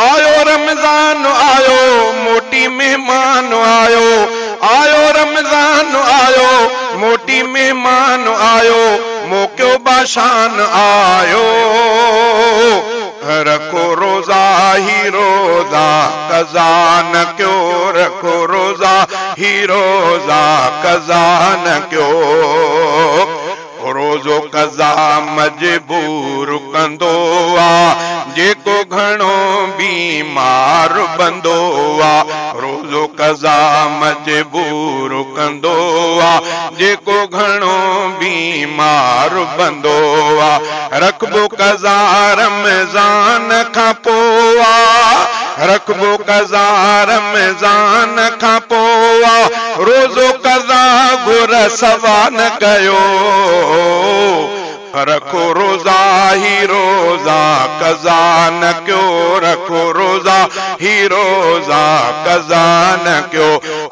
आयो रमज़ान आयो मोटी मेहमान आयो, आयो रमज़ान आयो मोटी मेहमान आयो, मौक़ो बाशान आयो। रखो रोज़ा ही रोज़ा कज़ा न कयो, रखो रोज़ा ही रोज़ा कज़ा न कयो। रोज़ो कज़ा मजबूर कंदो आ, जेको घणो बीमार बंदो आ। रोज़ो कज़ा मजबूर कंदो आ, जेको घणो बीमार बंदो आ। रखबो कज़ा रमज़ान खां पोइ आ, रखबो कज़ा रमज़ान खां पोइ आ। रोज़ो कज़ा घुर सवा न कयो, रखो रोज़ा ही रोज़ा कज़ा न कयो, रखो रोज़ा ही रोज़ा कज़ा न कयो।